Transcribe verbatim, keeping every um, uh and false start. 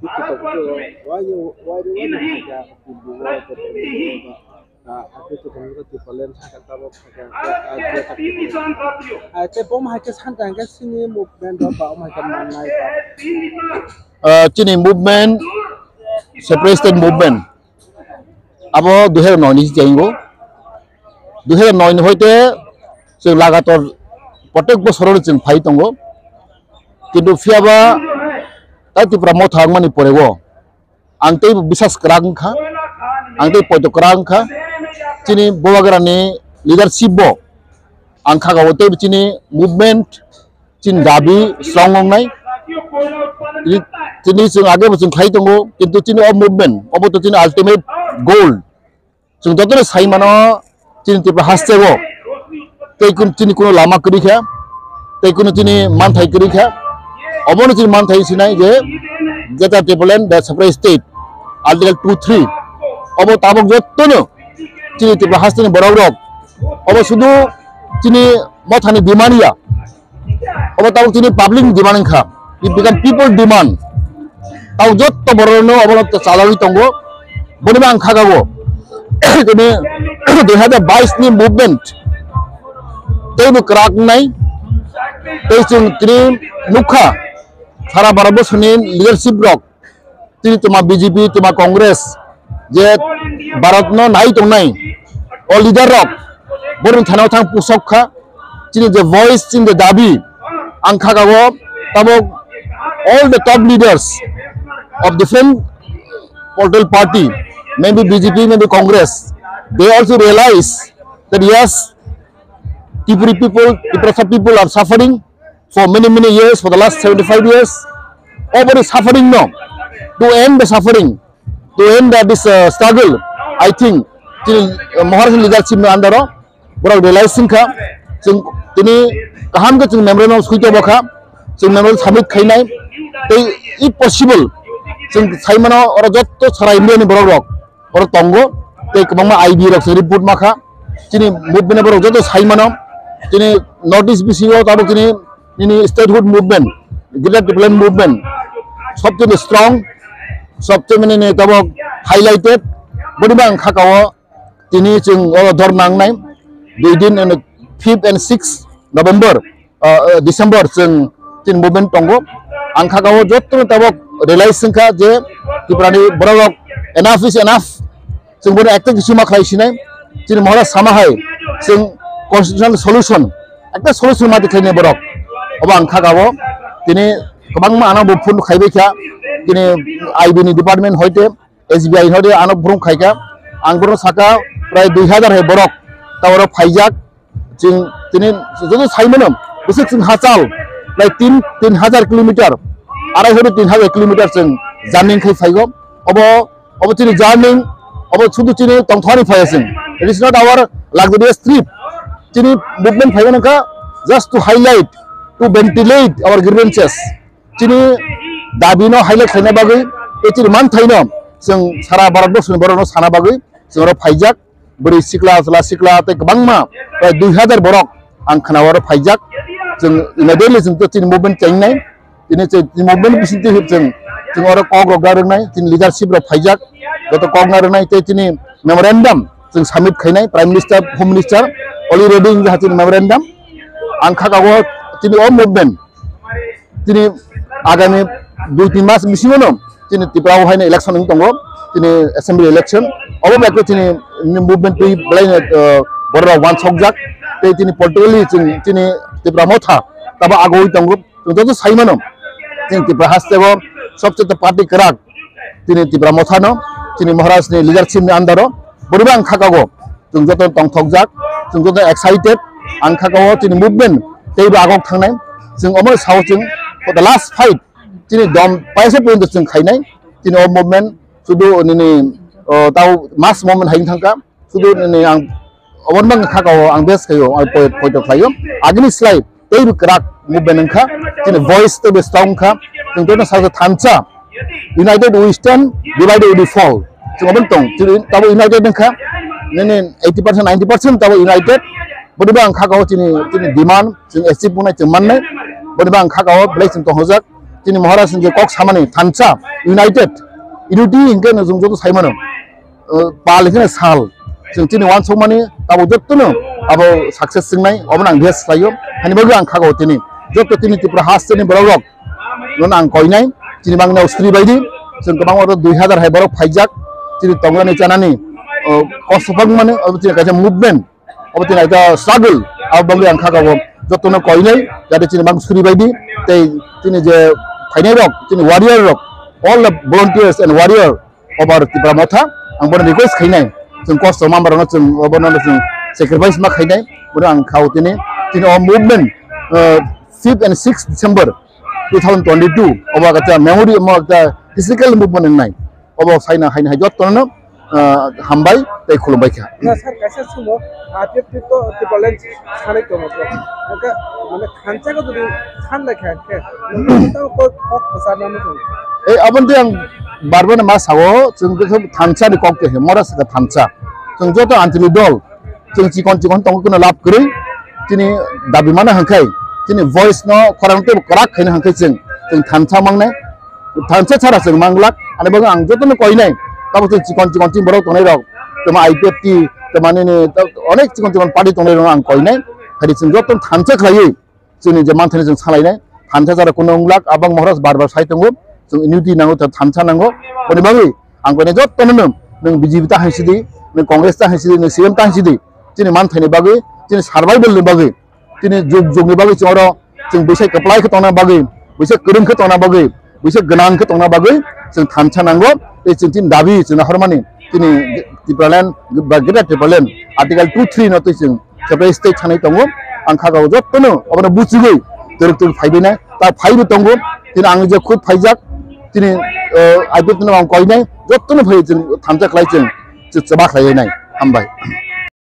Why you, why do you want to take a football? Ah, aku tu kan kita tu paling sakit tabok sakit. Ah, tei bom hai khe santa hingke sini movement rok ba, om hai khe mannai ba. Ah, chini movement, separation movement. Abo dui hajar noi ni si chango. Dui hajar noi ni hoite chwng lagator protek bosoro chwng phai tongo. Kintu phiyaba tai Tipra motha wngmani porego ang tei bisas kwrak wngkha, ang tei poito kwrak wngkha. Chini Bubagrani leadership bo ang khaga o tei chini movement, chini dabi strong wngnai. Chini, chini chwng age bo chwng khlai tongo, kintu chini o movement obo to chini ultimate goal. Chwng jotono sai mano, chini Tripura haste o tei kun chini kuno lama kwrwi kha, tei kuno chini manthai kwrwi kha. Obono chini manthai sinai je Greater Tipraland the separate state, Article two three. Obo tabok jotono chini Tripura haste ni borok rok obo sudu chini mothani demand ya. Obo tabuk chini public ni demand wngkha. It become people demand. Tabuk jotto borok no obo no chalagwi tongo. Boni bo ang khaga o. Tini dui hajar bais ni movement tei bo kwrak wngnai. Tei chwng tini nukha sara Bharat borsoni leadership rok. Chini tuma B J P, tuma Congress, je Bharat no nai tongnai, o leader rok, borok thana thang pusok kha, chini je voice, chini je dabi, ang kha kago, tabok all the top leaders of different political party, maybe B J P, maybe Congress, they also realize that yes, Tripuri people, Tiprasa people are suffering for many, many years, for the last seventy-five years. Over the suffering, no, to end the suffering, to end the, this uh, struggle, I think, till uh, Maharaj leadership ni under o, borok realize wngkha, chwng tini kaham khe chwng memorandum sui tongbo kha, chwng memorandum submit khainai, tei if possible, chwng saimano oro jotto sara India ni borok rok, oro tongo, tei kwbangma I B rok se report ma kha, chini movement borok joto sai mano, chini North East bisingo tabuk chini nini statehood movement, Greater Tipraland movement, sobcheye strong, sobcheye mane ne tabuk highlighted, boni bang kha kao tini chwng oro dor nangnai, dui din, fifth and sixth November, ah, ah, December chwng tin movement tongo. Ang kha kao joto tabok realize wngkha je Tripura ni borok rok enough is enough. Chwng bono ekta kisu ma khlai sinai. Chini mohora sama hai chwng constitutional solution, ekta solution ma tikhlai borok. Obo ang kha kao tini kwbangma ano bo phone khai bai kha. Tini I B ni department hoite S B I hode ano burung khaika, ang borok saka prai dui hajar hai borok, ta oro phaijak, chwng tini joto sai mano, bwswk chwng hachal, prai tin, tin hajar kilometer, arai hode tin hajar kilometer chwng journey khai phaigo, obo, obo chini journey, obo sudu chini tongthokni phaiya chwng, it is not our luxurious trip, chini movement phaigo nangkha just to highlight, to ventilate our grievances. Chini dabi no highlight khlaina bagwi, tei chini manthai no chwng sara Bharat borsoni borok no sana bagwi chwng oro phaijak, bwrwi sikla, chwla sikla tei kwbangma prai dui hajar borok ang khna oro phaijak, chwng immediately chwng chini movement chengnai, chini movement bisingtwi chwng, chwng oro kok rok narwknai, chini leadership rok phaijak, joto kok narwknai tei chini memorandum chwng submit khainai Prime Minister, Home Minister already wngjaha chini memorandum, ang kha kago chini o movement. Tini agami dui tin mas bisingo no tini Tripura o haino election wng tongo, tini assembly election. Obo bai khe tini movement twi belai no, uh, borok rok wansokjak. Tei tini politically chini, tini Tripura motha tabo agoi tongo. Chwng joto sai mano, tini Tripura haste o sobchete party kwrak tini Tripura motha no, tini Maharaj ni leadership ni under o, bwrwi bang kha kago. Chwng joto tongthokjak, chwng joto excited, ang kha kao chini movement teibo agok thangnai, chwng omo sao chwng for the last fight chini dom paisa porjonto chwng khainai, chini o movement sudu nini, o, tao mass movement hai thangkha, sudu nini ang obo bang kha kao ang bes khaio, ang poi-, poito khlaio, agini slai teibo kwrak movement wngkha, chini voice teibo strong wngkha, chwng joto sao thansa, United we stand, divided we fall. Chwng obo tong, chwng tabo united wngkha. Nini eighty percent, ninety percent tabo united. Boni bo ang kha kao chini, chini demand, chwng achieve wngnai chwng mannai. Boni bo ang kha kao belai chwng tonghojak. chini Maharaj ni je kok samani thansa united, unity hinkhe no jung joto saimano, uh, pal hinkhe sal. Chwng chini wansukmani abo jottono abo success swngnai, obo ang bes khlaio. Hani bagwi ang khago tini jotto tini Tripura hasteni borok rok nono ang koinai, chini bangno suri baidi, chwng kwbangma dui hazar hai borok phaijak, chini tongnani chanani, uh, kosto bangmani, obo chini kaisa movement, obo chini kaisa struggle, abo bagwi ang khago jottono koinai, jate chini bang suri baidi, tei chini je phainai rok, chini warrior rok, all the volunteers and warrior, over Tipra Motha, ang bono request khainai, chwng kosto ma borokno chwng obono chwng sacrifice ma khainai, bono ang khao tini, tini o movement, uh, fifth and sixth December two thousand twenty-two, obo kaisa memory, obo kaisa historical movement wngnai, obo saina haina hai jottono, uh, hambai tei khulumbai kha. Na sir, kaisa sumo, ah, tip tip to Tipraland sanai tongo to. Hingke, mane, thansa ko jodi san lai kha, hingke, tamo kok, kok kwchar nang nukung. Eh, aboni tei ang barbar ma sao, chwng khe thansa ni kok khe, mora saka thansa. Chwng joto anchali dol, chwng chikon chikon tongo, kuno lab kwrwi, chini dabi mana hwnkhe, chini voice no khorang tei kwrak khaina hwnkhe chwng, chwng thansa mangnai. Thansa chara chwng manglak, ani bagwi ang jotono koinai. Tabuk chwng chikon chikon chini borok tongnai rok, tamo I P F T, tamo nini, ta-, onek chikon chikon party tongnai rok ang koinai. Hai chwng jotono thansa khlaiwi, chini je manthani chwng salainai. Thansa chara kuno wnglak, abang Maharaj bar bar sai tongo, chwng unity nango, ta-, thansa nango. Boni bagwi ang koinai jotono nwng, nwng B J P ta hai sidi, nwng Congress ta hai sidi, nwng C M ta hai sidi. Chini manthani bagwi, chini survival ni bagwi, chini jug jug ni bagwi chwng oro chwng bwsai kwplai khe tongna bagwi, bwsai kwrwng khe tongna bagwi, bwsai gwnang khe tongna bagwi chwng thansa nango. Tei chwng chini dabi chwng hormani chini Tipraland ba Greater Tipraland Article two three no twi chwng separate state sanai tongo. Ang kha jottono obono buchigwi twrwk twrwk phaibainai ta phaibo tongo. Chini ang je khud phaijak chini, eh, I P F T no ang koinai jottono phai chwng thansa khlai chwng chwng chwba khlailainai. Hambai.